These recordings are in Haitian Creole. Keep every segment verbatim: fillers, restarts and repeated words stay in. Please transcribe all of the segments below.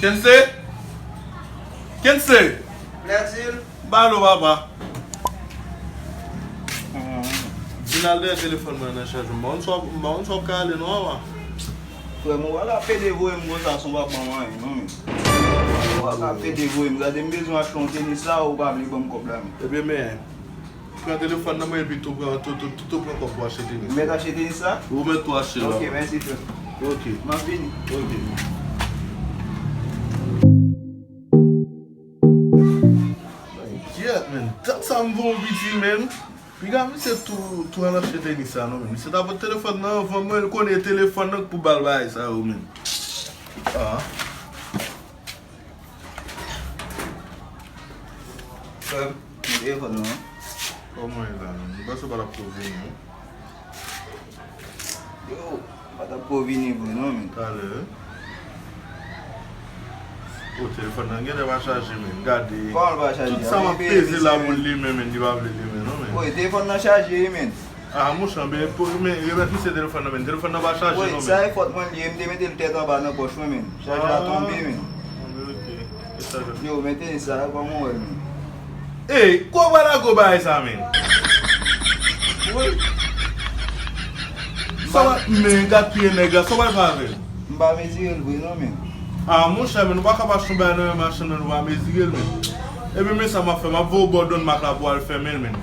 Kense? Kense! Brazil. Balo, papa. Vin al dèyè telefòn mwen nan chaj. M pa konn sa w ap, m pa konn sa w ap ka ale non, papa. Frè m, ou pa ka pede voye m konsa san w pa ban m anyen non, men. Ou pa ka pede voye m. Gade, m bezwen achte yon tenis la, ou pa vle ban m kòb la, men. Ebyen, men, pran telefòn nan mwen epi tou pran, tou, tou, tou, tou pran kòb pou achte tenis. Ou mèt achte tenis la? Ou mèt tou achte la. Ok, mèsi, frè. Ok. M ap vini. Ok. Gyèt, men. Dat sa m voye yon piti, men. Piga misye tou, tou al achte tenis sa, non, men. Misye ta pot telefòn nan anvan mwen, l konnen telefòn nan k pou ba l bagay sa yo, men. Ah. Frè m, mete telefòn nan. Kòman e la, menm? M panse w pa t ap ko vini, non? Yo, m pa t ap ko vini vre, non, men. Talè. O, telefòn nan genlè pa chaje, men. Gade. Kòman l pa chaje? Tout sa m ap peze la pou l limen, men, li pa vle limen, non, men. Wi, telefòn nan chaje, wi, men. Ah, monchè, men, pou, men, remèt misye telefòn nan, men. Telefòn nan pa chaje, non, men. Wi, sa e fòt mwen li ye, m te mete l tèt anba nan pòch mwen, men. Chaje a tonbe, men. Ah, men, ok. E sa, yo, men tenis sa, kòman w wè l, men? Ey, kwa w pral lago bagay sa, men? Wi. Sa w, men, gad pye nèg la, sa w pral fè avè l? M pa mezire l vre, non, men. Ah, monchè, men, nou pa ka pa chonbay nan men machann nan, nou pa mezire l, men. Epi men sa m ap fè, m ap voye w bò Don Mak la pou w al fèmen l, men.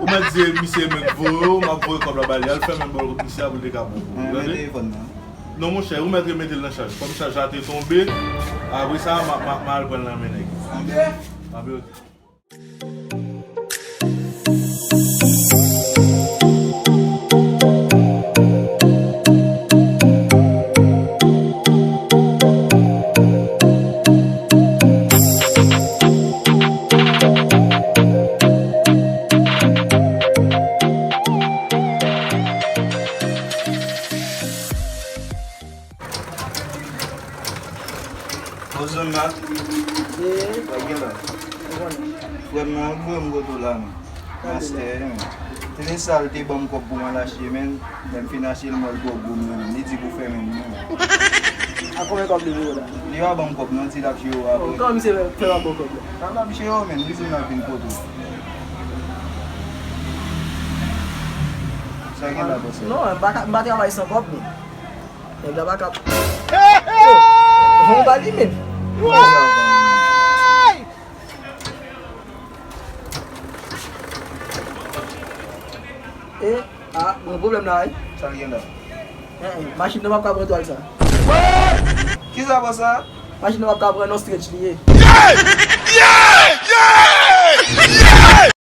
Ou mèt di misye men k voye w, m ap voye kòb la ba li, al fèmen bò misye a pou l te ka bon pou ou. Tande? Telefòn nan. Non, monchè, ou mèt remete l nan chaj. Kòm chaj la te tonbe, apre sa, m a, m a, m a al pran l nan men nèg. Anben, ok. Bon, zòn la. Sa gen la? Frè m nan voye m kote w la, men. Mastè, men. Tenis sa l te ban m kòb pou m al achte, men. Lè m fin achte l, m wè l twò gwo, men. Li di pou fèmen l, men. A konbyen kòb li voye w la? Li pa ban m kòb, non, di l ap jere w apre. Kòman misye fè pa ba w kòb la? Sa l ap jere w, men. Li di m l ap vin kote w. Sa gen la, bòs la? Non, m pa ka, m pa travay san kòb, men. Nèg la pa ka. Oh! Jan w ba li, men. E, a, bon pwoblèm la, wi. Sa l gen la? Eh, eh, machin nan p ap ka pran twal sa. Kisa, bòs la? Machin nan p ap ka pran non, stretch li ye.